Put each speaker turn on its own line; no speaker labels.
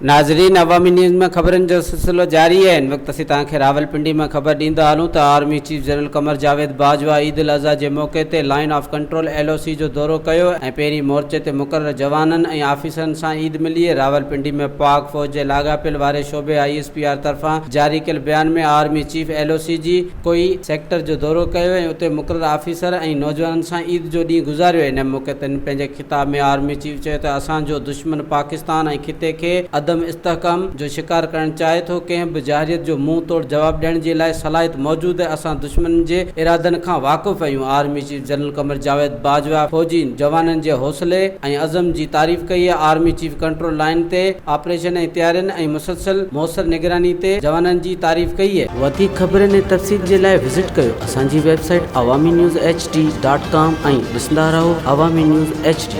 ناظرين عوامي نيوز ۾ خبرن جو سلسلو جاري آهي هن وقت اسين توهان کي راولپنڊي مان خبر ڏيندا هلون ته army chief general Qamar Javed Bajwa Eid ul Adha جي موقعي تي line of control L O C جو دورو ڪيو ۽ پهرين مورچي تي مقرر جوانن ۽ آفيسرن سان عيد ملي راولپنڊي ۾ پاڪ فوج جي لاڳاپيل واري شعبي I S P R طرفان جاري ڪيل بيان ۾ army chief L O C جي ڪوئي سيڪٽر جو دورو ڪيو ۽ اتي مقرر آفيسر ۽ نوجوانن سان عيد جو ڏينهن گذاريو ان موقعي تي پنهنجي خطاب ۾ آرمي چيف چيو ته اسان جو دشمن پاڪستان ۽ خطي کي عدم استحڪام جو شڪار ڪرڻ چاهي ٿو، ڪنهن به جارحيت جو منهن توڙ جواب ڏيڻ جي لاء صلاحيت موجود آهي، اسان دشمنن جي ارادن کان واقف آهيون. Army chief general Qamar Javed Bajwa فوجي جوانن جي حوصلي ۽ عزم جي تعريف ڪئي. آرمي چيف ڪنٽرول لائين تي آپريشن ۽ تيارين ۽ مسلسل موثر نگراني تي جوانن جي تعريف ڪئي. وڌيڪ خبرن ۽ تفصيل جي لاء وزٽ ڪيو اسان جي website Awami news H D dot com ۽ ڏسندا رهو عوامي نيوز ايڇ ڊي.